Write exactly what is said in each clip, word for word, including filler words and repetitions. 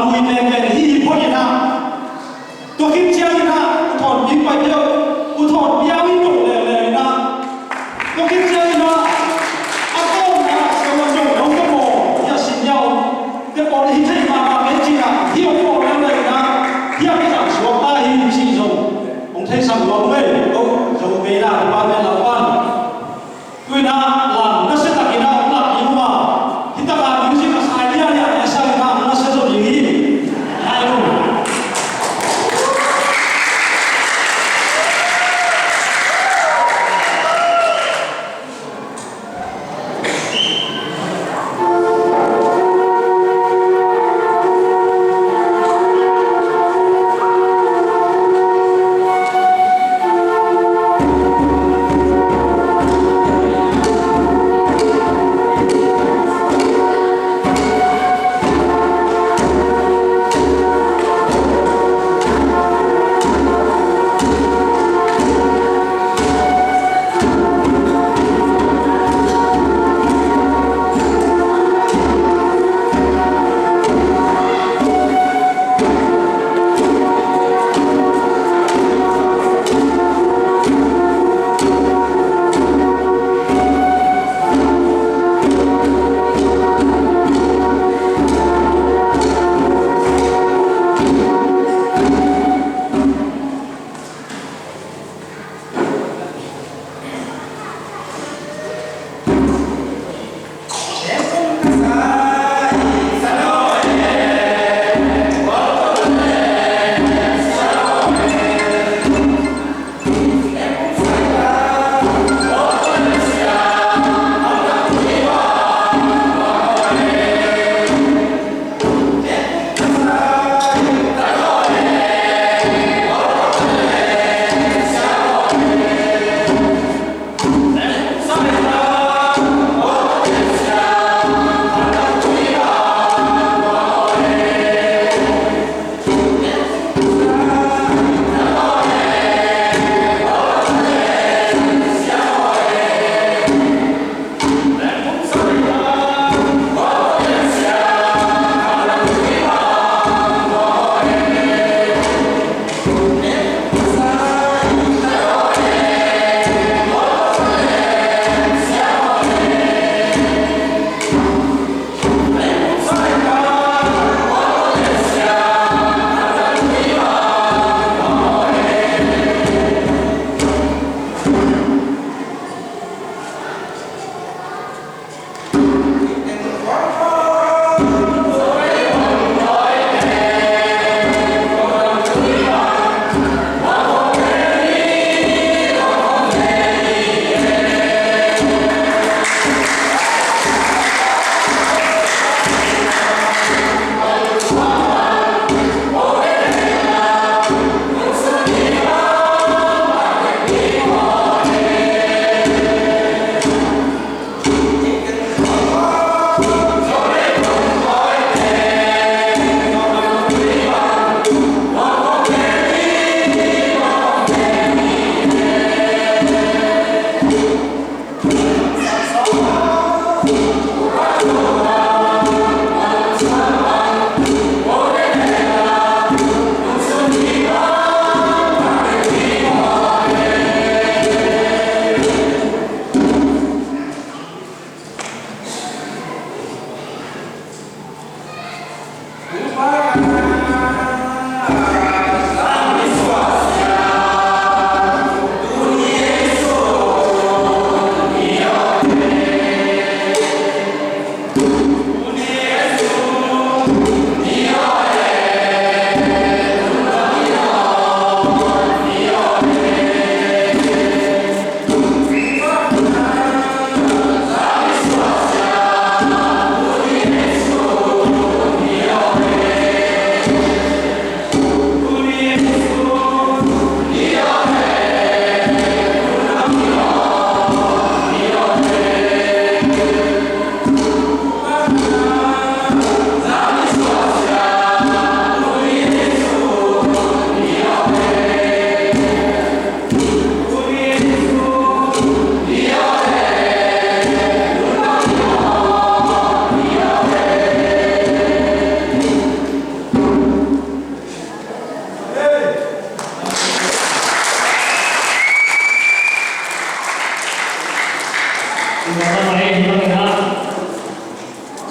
A mui penpen hi hi phot in ah, tua khit ciangin ah U Thawn Piang pai peuh, U Thawn Piang in tung leuleu in ah, tua khit ciangin ah a tawpna ah Siamah Zong Nong Ka Bawl hi a, Sinya Ong Ka Bawl hi thei mahmah kei ci-in ah, hi ong bawl leuleu in ah, hi a kizang suak ta hi ci zong hong theisak nuam uh ei. Ko Zo veina department lam pan. Tu-in ah lam nasia takin ah hong lak ding uh a, hi takah music a sai lianlian a sa in ah hong nasia zo ding hi. Ngai lo.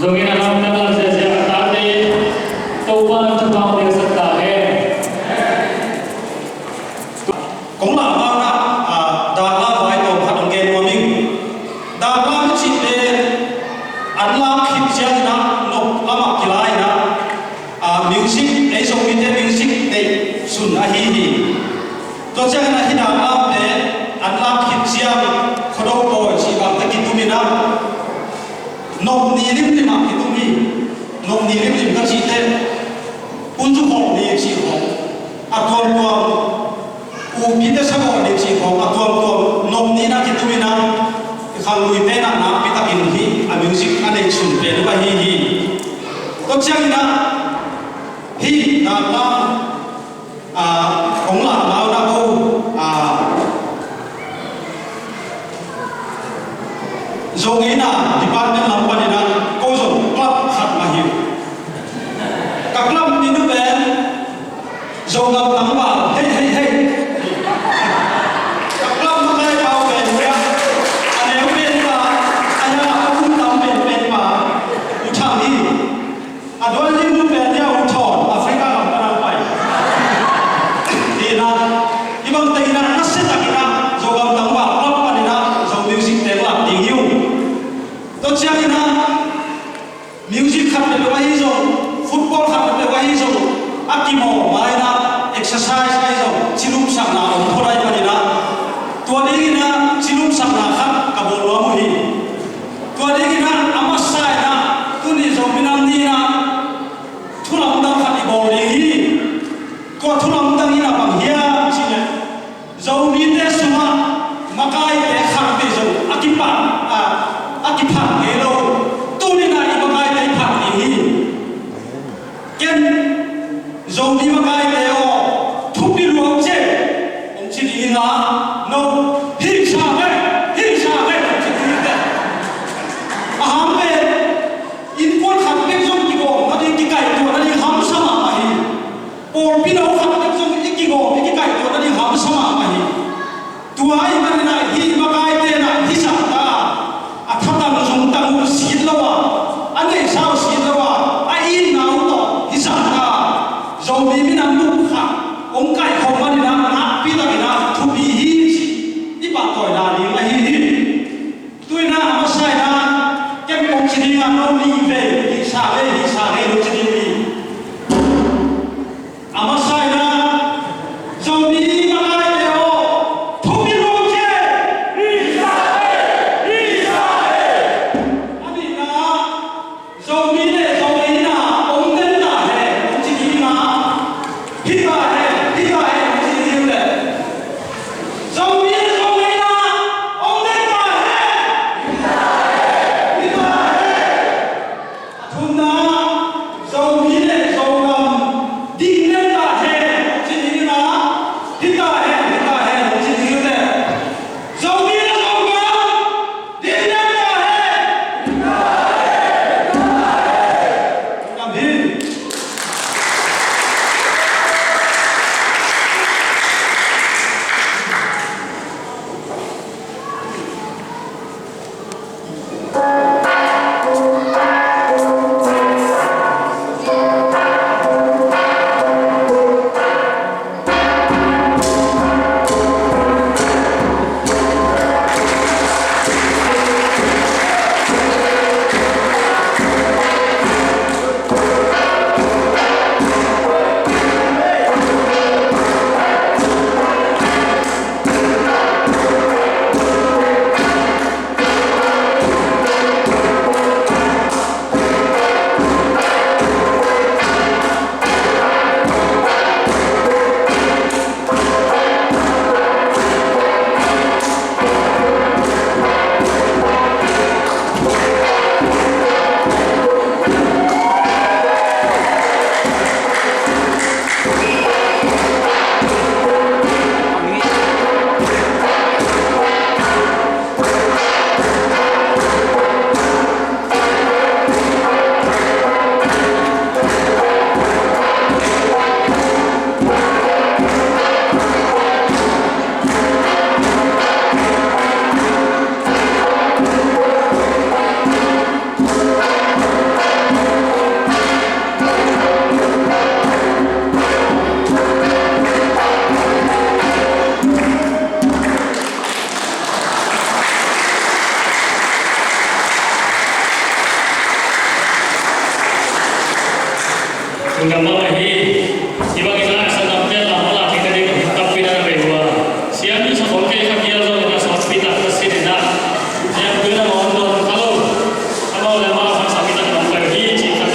Zongin a lam na lam zia zia a tate Topa na thupha hong piaksak ta hen. Kong lam hang ah, ah, daklam vai tawm khat hong gen nuam ing. Daklam i cih pen an lam khit ciangin ah nop lamah kilai in ah, ah, music, ei Zomite music neih sun ahi hi. Tua ciangin ah hih daklam pen an lam khit ciang Khuado pawi cih bangte kitum in ah nop ni limlim ah kitum hi. Nop ni limlim ka cih teh, Unzu khawh ni cih khawh, a tuamtuam, Upite sagawh ni cih khawh, a tuamtuam nop ni na kitum in ah, i khangluite in ah nakpi takin hih a music a neih sun pen uh ahi hi. Tua ciangin ah hih daklam, ah, kong lam hang ah ko, ah, Zo ngeina department lam panin ah ko zong club khat mah hi uh. Ka club min uh pen Zogam Tangval, hei, hei, hei. Ka club makai pau pen uh a, a neu pen pa, a ya a um tam pen pen pa, U Thang hi. A duan lim nu pen dia U Thawn, Africa lam pan a pai. Hi na, hih bang teng in ah, nasia takin ah, Zogam Tangval club panin ah, Zo music teng lak ding hi ung. Tua ciangin ah, music khat peuhpeuh ahi zong, football khat peuhpeuh ahi zong, a kimawl ma in ah, exercise ahi zong, cilumsakna om phot ahih manin ah, tua dingin ah, cilumsakna khat ka bawl nuam uh hi. Tua dingin ah, a masa in ah, tuni Zomi Nam Ni in ah, thu lamdang khat i bawl ding hi. Tua thu lamdang in ah bang hiam cih leh, Zomite sungah makaite khat vei zong a kipan, a, a kiphan ngei lo. Tuni in ah i makaite i phan ding hi. Ken, Zomi makaite aw, thupi luang ce, hong ci ding hi a, no, hi sa ve, hi sa ve, hong ci ding hi teh. A ham pen, innkuan khat bek zong kigawm nading, kikaihtuah nading hamsa mahmah hi. Pawlpi no khat bek zong i kigawm, i kikaihtuah nading hamsa mahmah hi. Tua ahih manin ah hih makaite in ah hih zahta a thatang zungtang uh sit lo a, a neihsa uh sit lo a, a itna uh tawh hih zahta Zomi minam buk khat hong kaihkhawm manin ah nakpi takin ah thupi hi, cih i pahtawina ding ahi hi. Tu in ah a masa in ah ken kong ci ding a, no, nih vei, nih sa vei, nih sa vei, no ci ding hi. A masa in ah, Zomi makaite aw, thupi luang ce. Hi sa e, hi sa e. A nihna, Zomi le Zo ngeina om den ta hen, om ci ding a. Hi ta hen, hi ta hen, om ci ding leh, Zomi le Zo ngeina om den ta hen. Hi ta hen. A thumna,